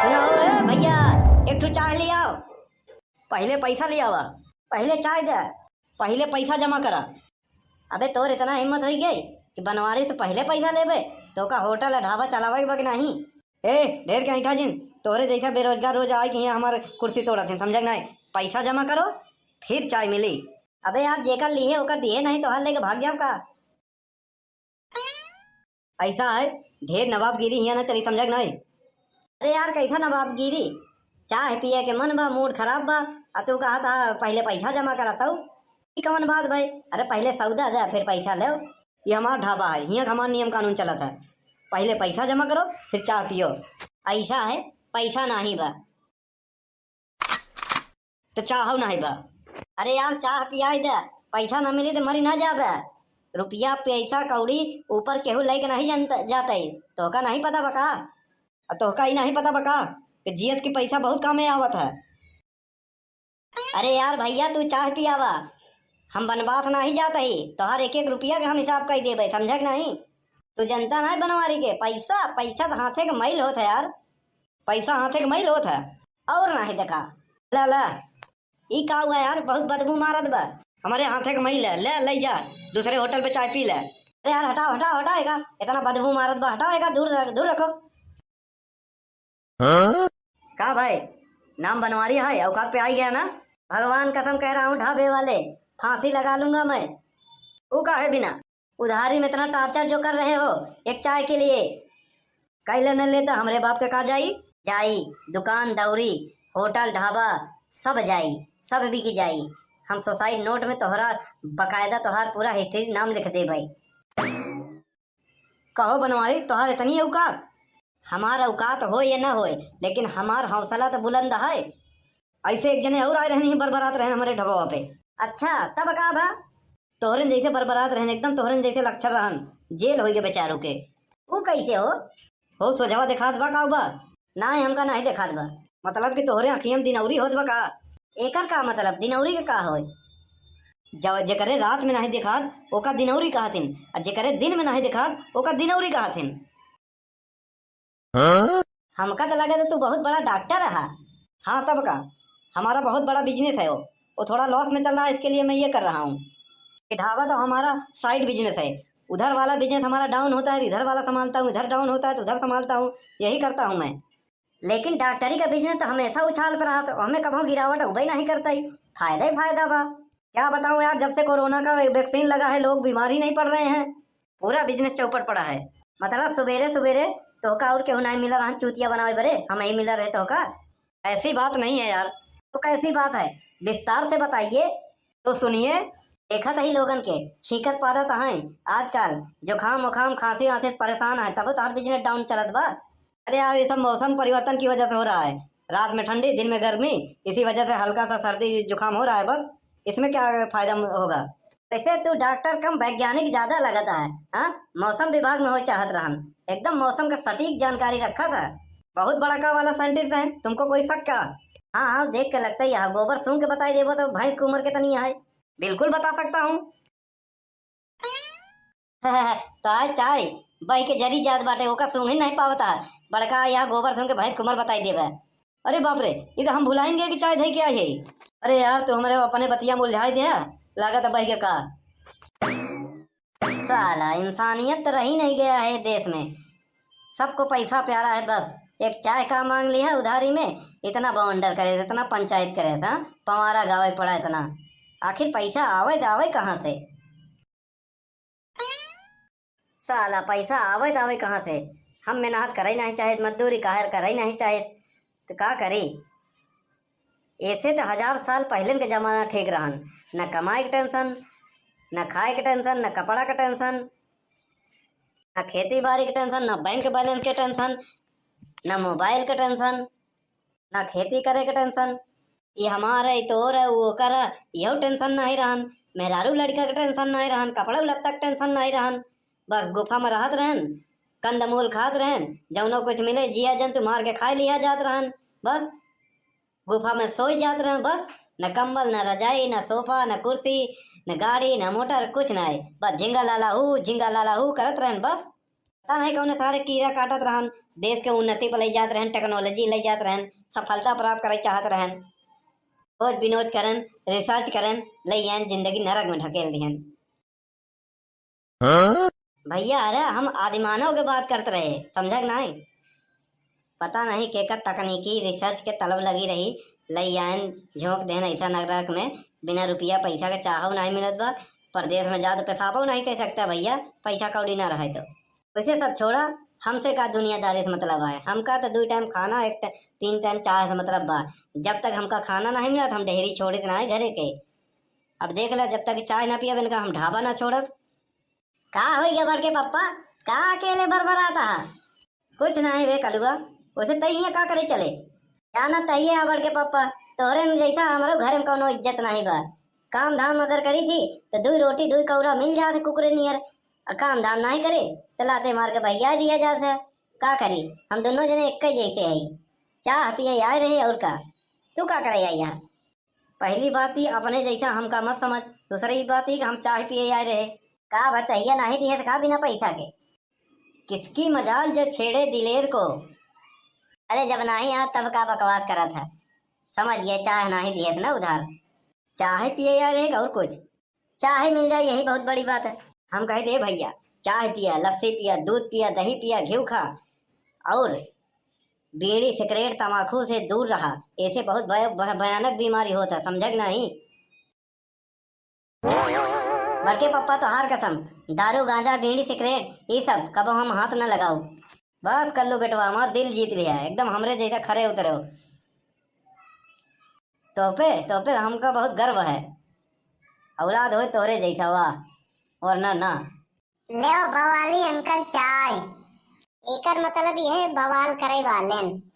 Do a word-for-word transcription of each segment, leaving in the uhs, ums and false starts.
अरे ओ, ए भैया, एक ठो चाय ले आओ। पहिले पैसा ले आवा। पहिले चाय दे। पहिले पैसा जमा करा। अबे तोर इतना हिम्मत होई गई कि बनवारी से पहिले पैसा लेबे? तोका होटल आ ढाबा चलावे के बा कि नहीं? ए, ढेर के ऐंठा जिन, तोरे जैसा बेरोजगार रोज आए कि यहाँ हमार कुर्सी तोड़त हैं, समझे कि नहीं? पैसा जमा करो, फिर चाय मिली। अबे यार, जेकर लिहे ओकर दिहे नहीं, तोहार लेके भाग जाओ का? ऐसा है, ढेर नवाबगिरी हियाँ ना चली, समझा कि नहीं? अरे यार, कैसा नवाबगिरी? चाह पिए के मन बा, मूड खराब बा, आ तू कहा था पहले पैसा जमा करा तऊ। ई कवन बात भाई? अरे पहले सौदा दे, फिर पैसा ले। ये हमार ढाबा है, हियाँ का हमार नियम कानून चलत है। पहले पैसा जमा करो, फिर चाह पियो। ऐसा है, पैसा नाही बा। तो चाहो नाही बा। अरे यार, चाह पियाई दे, पैसा ना मिली तो मरी ना जाबे। रुपया पैसा कौड़ी ऊपर केहू लेके नहीं जानत, जाते। तोहका नहीं पता बा का? आ तोहका ही नहीं पता बा का कि जियत की पैसा बहुत कामे आवत है? अरे यार भैया, तू चाह पियावा, हम बनवास नाही जात ही, तोहार एक एक रुपया के हम हिसाब कर देबे, समझे कि नहीं? तू जनता नहीं बनवारी के, पैसा, पैसा तो हाथे के मैल होत है यार। पैसा हाथे के मैल होत है। और नाही देखा। ला, ला। ई का हुआ यार, बहुत बदबू मारत बा। हमारे हाथे के मैल है, ले, ले जा, दूसरे होटल पे चाय पी ले। अरे यार, हटाओ, हटाओ, हटाओ एका, इतना बदबू मारत बा, हटाओ एका, दूर रख-, दूर रखो। हाँ? का भाई, नाम बनवारी है, औकात पे आई गया ना? भगवान कसम कह रहा हूँ ढाबे वाले, फांसी लगा लूंगा मैं। ऊ का है बिना? उधारी में इतना टॉर्चर जो कर रहे हो एक चाय के लिए, कैले न लेता हमरे बाप के का जाई? जाई, दुकान दौरी, होटल ढाबा, सब जाई, सब बिक जाई। हम सुसाइड नोट में तोहरा बकायदा तोहार पूरा हिस्ट्री नाम लिख देबे। कहो बनवारी, तोहार इतनी औकात? हमार औकात हो या न होए, लेकिन हमार हौसला तो बुलंद है। ऐसे एक जने और आए रहनी, बरबरात रहन हमारे ढबवा पे। अच्छा, तब का भा? तोहरन जैसे बरबरात रहन, एकदम तोहरन जैसे लक्षण रहन, जेल होई गए बेचारू के। ऊ कैसे हो? हो सोझवा देखात बा का बा? नाहीं, हमका नाहीं देखात बा। मतलब कि तोहरे अखियन दिनौरी होत बा का? एकर का मतलब, दिनौरी के का होई? जब जेकरे रात में नाहीं देखात, ओका दिनौरी कहथिन, आ जेकरे दिन में नाहीं देखात, ओका दिनौरी कहथिन। हाँ? हमका तो लगा था तू बहुत बड़ा डॉक्टर रहा। हाँ, तब का, हमारा बहुत बड़ा बिजनेस है वो, वो थोड़ा लॉस में चल रहा है, इसके लिए मैं ये कर रहा हूँ। ये ढाबा तो हमारा साइड बिजनेस है, उधर वाला बिजनेस हमारा डाउन होता है, इधर वाला संभालता हूँ, इधर डाउन होता है तो उधर संभालता हूँ, यही करता हूँ मैं। लेकिन डॉक्टरी का बिजनेस तो हमेशा उछाल पर रहा, तो हमें कभो गिरावट उबे नहीं करता ही, फायदा ही फायदा बा। क्या बताऊं यार, जब से कोरोना का वैक्सीन लगा है, लोग बीमार ही नहीं पड़ रहे हैं, पूरा बिजनेस चौपट पड़ा है। मतलब सुबेरे सुबेरे तोहका और केहू नहीं मिला रहन चूतिया बनावे बरे, हम ही मिला रहे तोहका। ऐसी बात नहीं है यार। तो कैसी बात है, विस्तार से बताइए। तो सुनिए, देखत ही लोगन के छींकत पादत हैं आजकल, जुकाम उखाम खांसी वांसी से परेशान है, तब तो हर बिजनेस डाउन चलत बा। अरे यार, ये सब मौसम परिवर्तन की वजह से हो रहा है, रात में ठंडी, दिन में गर्मी, इसी वजह से हल्का सा सर्दी जुकाम हो रहा है बस, इसमें क्या फायदा होगा? वैसे तू डॉक्टर कम वैज्ञानिक ज्यादा लगता है, हाँ? मौसम विभाग में हो चाहत रहन, एकदम मौसम का सटीक जानकारी रखा था। बहुत बड़का वाला साइंटिस्ट है, तुमको कोई शक का? हाँ, हाँ, देख के लगता ही है, गोबर सूंघ के बताई देबो तो भैंस की उम्र कितनी है। बिल्कुल बता सकता हूँ। तो आज चाय बह के जरी जात बाटे, ओका सूंघ ही नहीं पावता। बड़का यहाँ गोबर सूंघ के भैंस कुमर बताई देबे। अरे बाप रे, ई तो हम भुलाइन गए कि चाय धई के आई है। अरे यार, तू हमरे अपने बतिया मुरझाई दे, लागत है बह के का। साला, इंसानियत तो रही नहीं गया है देश में। सबको पैसा प्यारा है बस। एक चाय का मांग लिया उधारी में, इतना बवंडर करे, इतना पंचायत करे था, पंवारा गावे के पड़ा इतना। आखिर पैसा आवे तो आवे कहाँ से? साला, पैसा आवे तो आवे कहाँ से? हम मेहनत करे नहीं चाहित, मजदूरी काहे करे नहीं चाहित, तो का करी? ऐसे तो हजार साल पहले के जमाना ठीक रहन, न कमाए के टेंशन, न खाए के टेंशन, न कपड़ा के टेंशन, न खेती बाड़ी के टेंशन, न बैंक बैलेंस के टेंशन, न मोबाइल के टेंशन, ना खेती करे के टेंशन। ई हमार है, ई तोर है, ऊ ओकर है, इहो टेंशन नहीं रहन। मेहरारू लड़का के टेंशन नहीं रहन, कपड़ा लत्ता के टेंशन नहीं रहन। बस गुफा में रहत रहन, कंदमूल खात रहन, जौनो कुछ मिले जिया जंतु मार के खाए लिया जात रहन। बस गुफा में सोई जात रहन बस। न कंबल, न रजाई, न सोफा, न कुर्सी, न गाड़ी, न मोटर, कुछ नहीं। बस झिंगा लाला हू, झिंगा लाला हू करत रहन बस। पता नहीं कौन सारे कीड़ा काटत रहन, देश के उन्नति पर ले जात रहन, technology ले जात रहन, सफलता प्राप्त करे चाहत रहन। खोज बिनोज करन, research करन, ले आयन, जिंदगी नरक में ढकेल दिहन। हाँ? भैया, अरे हम आदिमानव के बात करत रहे, समझक नाई? पता नहीं केकर तकनीकी research के तलब लगी रही, लई आयन झोंक देहन ऐसा नरक में, बिना रुपया पैसा के चाहव नहीं मिलत बा, परदेश में जा तो पेशाबव नहीं कर सकता भैया, पैसा कौड़ी ना रहे तो। वैसे सब छोड़ा, हमसे का दुनियादारी से मतलब है, हमका तो दो टाइम खाना, एक टा-, तीन टाइम चाय से मतलब बा। जब तक हमका खाना नहीं मिलत, हम डेहरी छोड़ित नहीं घरे के। अब देख ले, जब तक चाय ना पियब इनका, हम ढाबा ना छोड़ब। का होई गया बड़के पप्पा, का अकेले बरबरात हा? कुछ नाही बे कलुआ, वैसे तई हियाँ का करे चले? जाना तहिए हा बड़के पप्पा, तोहरे न जैसा हमरो घर में कौनो इज्जत नाही बा। काम धाम अगर करी थी, तो दुई रोटी दुई कौड़ा मिल जात कुकुरे नियर। आ काम धाम नाही करे, तो लाते मार के भैया दिया जात है। का करी, हम दोनों जने एक ही जैसे हई। चाह पिए आए रहे और का। तू का करे आई यहाँ? पहली बात ही अपने जैसा हमका मत समझ, दूसरी बात ही कि हम चाह पिए आए रहे। का बा, चाहिए नाही दिहे तो का बिना पैसा के? किसकी मजाल जो छेड़े दिलेर को। अरे जब नाही आ तब का बकवास करत है, समझ गए, चाह नाही दिहे तो ना उधार। चाह पिए आए रहे और कुछ, चाह मिल जाए यही बहुत बड़ी बात है। हम कहे दे भैया, चाह पिया, लस्सी पिया, दूध पिया, दही पिया, घी खा और बीड़ी, सिगरेट, तमाकू से दूर रहा, ऐसे बहुत भय-, भय-, भयानक बीमारी होता, समझक नहीं? बड़के पप्पा तोहार कसम, दारू, गांजा, बीड़ी, सिगरेट, ई सब कबो हम हाथ न लगाऊ। बस कल्लू बेटवा, हमार दिल जीत लिया, एकदम हमरे जैसा खरे उतरे हो। तोपे, तोपे हमका बहुत गर्व है, औलाद होए तोहरे जैसा, वाह, वरना ना। लेव बवाली अंकल चाय। एकर मतलब यह बवाल करे वालेन।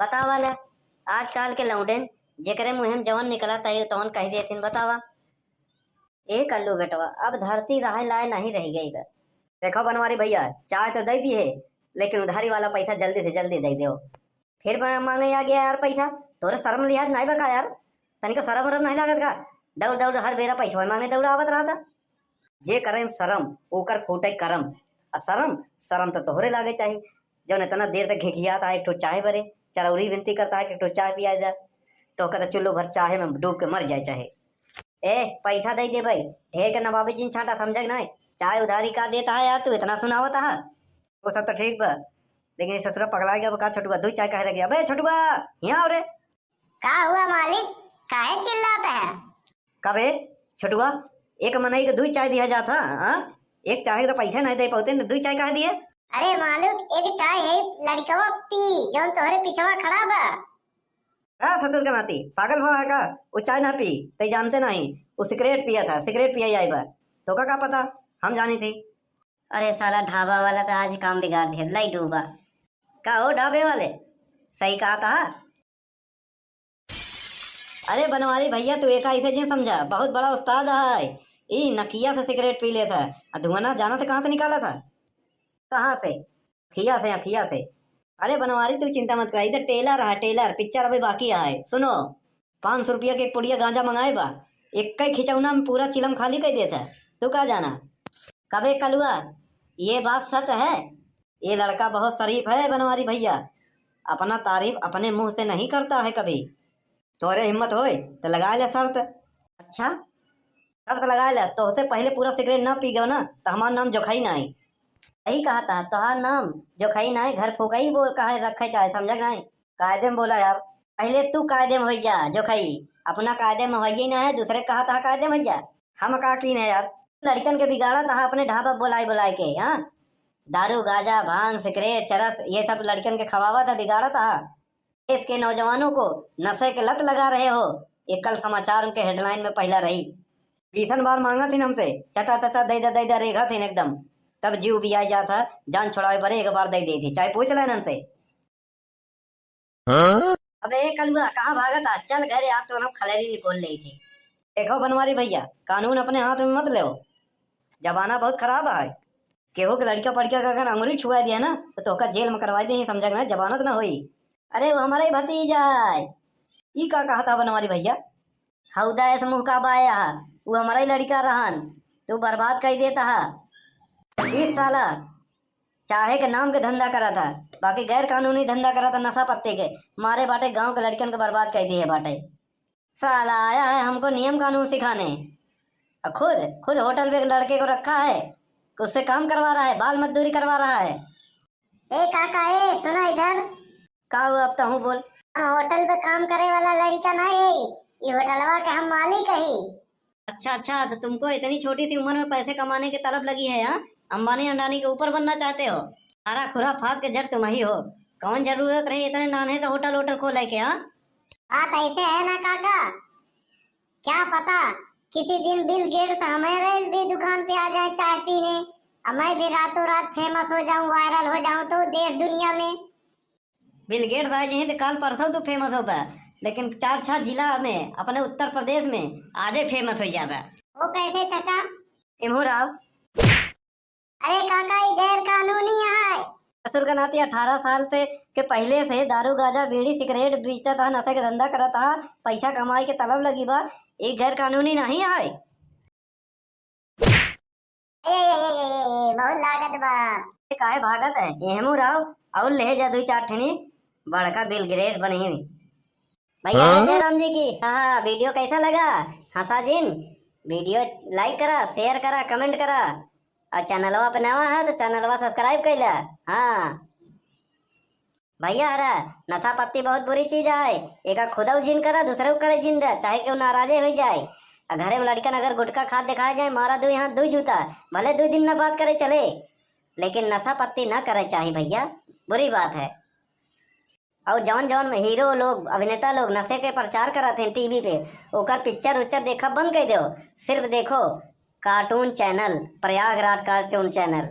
बतावा ले, आजकल के लौंडेन जेकरे मुँहे में जवन निकला तय तवन कह देथिन, बतावा। ए कल्लू बेटवा, अब धरती रहे लाए नहीं रह गई बा। देखो बनवारी भैया, चाय तो दे दी है, लेकिन उधारी वाला पैसा जल्दी से जल्दी दे दो। फिर मा-, मांगे आ गया यार पैसा, तोरे शर्म लिहाज नहीं बा का यार? तनिको शर्म वरम नहीं लागत का? दौड़ दौड़ हर बेरा पैसा मांगे दौड़ आवत रहता। जे करे शरम, ओकर फूटे करम। आ शरम, शरम तो तोहरे लागे चाही, जौन इतना देर तक घिघियात है एक ठो चाय बरे, चरौरी विनती करता है कि एक ठो चाय पिया जा, तो कहता चुल्लू भर चाय में डूब के मर जाए चाहे। ए, पैसा दे दे भाई, ढेर के नवाबी जिन छाटा समझक नहीं, चाय उधारी का देता है यार, तू इतना सुनावत है। वो सब तो ठीक बा, लेकिन ये ससुरा पगला गया, वो का छोटुआ, दो चाय कहे लगे, अबे छोटुआ, यहाँ आओ रे। का हुआ मालिक, काहे चिल्लात है? कबे छोटुआ, एक मनई के दुई चाय दिया जात है, हाँ? एक चाय के तो पैसा नहीं दे पाते, न दुई चाय काहे दिए? अरे मालिक, एक चाय है, लड़कवा पी, जौन तोहरे पिछवा खड़ा बा। का ससुर के नाती, पागल भवा है का? वो चाय ना पी, तई जानते नहीं, वो सिगरेट पिया था, सिगरेट पिया ही आई बा। तो का, का पता, हम जानी थी। अरे साला ढाबा वाला तो आज काम बिगाड़ दिया, लाई डूबा। का हो ढाबे वाले, सही कहा था? अरे बनवारी भैया, तू एका ऐसे जिन समझा, बहुत बड़ा उस्ताद है। ई नकिया से सिगरेट पी लेत है, आ धुआं ना जाना तो कहाँ से निकाला था? कहाँ से? अखिया से, अखिया से। अरे बनवारी, तू चिंता मत करा, इधर टेलर है, टेलर, पिक्चर अभी बाकी है। सुनो, पाँच सौ रुपया के एक पुड़िया गांजा मंगाए बा, एक ही खिचौना में पूरा चिलम खाली कर देता है। तू का जाना? कबे कलुआ, ये बात सच है? ये लड़का बहुत शरीफ है बनवारी भैया, अपना तारीफ अपने मुंह से नहीं करता है कभी। तोरे हिम्मत होए तो लगा ले शर्त। अच्छा, शर्त लगा ले, तोहसे पहले पूरा सिगरेट ना पी गयो ना तो हमार नाम जोखई ना आई। सही कहा था, तोहार नाम जोखई ना है, घर फूकई बोल कहा रखे चाहे, समझक नहीं? कायदे में बोला यार, पहले तू कायदे में हो जा जोखई, अपना कायदे में होइए ना है, दूसरे कहा था कायदे में हो जा। हम का की ने यार, लड़कन के बिगाड़ा था अपने ढाबा बुलाए बुलाए के, हाँ? दारू, गांजा, भांग, सिगरेट, चरस, ये सब लड़कन के खवावा था, बिगाड़ा था। देश के नौजवानों को नशे के लत लगा रहे हो, ये कल समाचार उनके हेडलाइन में पहला रही। बीसन बार मांगा थी हमसे, "चाचा, चाचा, दे दे, दे दे," रेगा थी एकदम। तब जीव भी आ जाता, जान छुड़ावे परे एक बार दे दे थी, चाहे पूछ लेना से। हाँ? अबे ए कलुआ, कहाँ भागत आ? चल घरे, आज तो हम खलेरी निकोल ले थे। देखो बनवारी भैया, कानून अपने हाथ में मत लेओ, जमाना बहुत खराब है। केहू के लड़का पड़का का अगर अंगुरी छुआ दिया ना, तो तोहका जेल में करवा दे, समझा ना, जमानत ना होई। अरे वो हमारा ही भतीजा है। ई का कहा था बनवारी भैया? हौदा ऐसे मुंह का बाया है, वो हमारा ही लड़का रहन, तू बर्बाद कर देता है। इस साला चाहे के नाम के धंधा करत है, बाकी गैर कानूनी धंधा करत है नशा पत्ती के। मारे बाटे गांव के लड़कन के बर्बाद कर दिए बाटे। साला आया है हमको नियम कानून सिखाने, और खुद, खुद होटल पे एक लड़के को रखा है, उससे काम करवा रहा है, बाल मजदूरी करवा रहा है। ए काका, ए सुना इधर। का हुआ, अब तहूँ बोल। हम होटल पे काम करे वाला लड़का ना है, ये होटलवा के हम मालिक ही। अच्छा, अच्छा, तो तुमको इतनी छोटी सी उम्र में पैसे कमाने की तलब लगी है, हाँ? अंबानी अंडानी के ऊपर बनना चाहते हो? सारा खुराफात के जड़ तुम ही हो। कौन जरूरत रही इतने नान्हे से होटल वोटल खोले के, हाँ? बात ऐसे है ना काका, क्या पता किसी दिन बिल गेट्स हमारे भी दुकान पे आ जाए चाय पीने, और मैं भी रातों रात फेमस हो जाऊं, वायरल हो जाऊं तो देश दुनिया में। बिल गेट्स आ जाए तो काल परसों तू फेमस होबा, लेकिन चार छह जिला में अपने उत्तर प्रदेश में आजे फेमस हो जाबा। वो कैसे चाचा? इमू राव। अरे काका, ई गैर कानूनी है। ससुर का नाती अठारह साल से के पहिले से दारू, गांजा, बीड़ी, सिगरेट बेचत हा, नशे के धंधा करत हा, पैसा कमाए के तलब लगी बा, ई गैर कानूनी नहीं है। ए, ए, ए, ए, ए, बहुत लागत बा। ए, काहे भागत है? एहमू राव, और ले जा दू चार ठनी, बड़का बिल गेट्स बनी। भैया, हाँ? जय राम जी की। हाँ, हाँ, वीडियो कैसा लगा? हंसा जिन। वीडियो like करा, share करा, comment करा, और चैनलवा पे नवा है तो चैनलवा subscribe कैला। हाँ भैया, हरा नशा पत्ती बहुत बुरी चीज है, एका खुदऊ जिन करा, दूसरे को करे जिन दे, चाहे केहू नाराजे हो जाए। आ घरे में लड़कन अगर गुटखा खात दिखाए जाए, मारा दू हाथ दू जूता, भले दू दिन न बात करे चले, लेकिन नशा पत्ती ना करे चाही भैया, बुरी बात है। और जौन जौन हीरो लोग, अभिनेता लोग नशे के प्रचार करत हैं टीवी पे, ओकर पिक्चर उच्चर देखब बंद कर दो। सिर्फ देखो कार्टून चैनल, प्रयागराज कार्टून चैनल।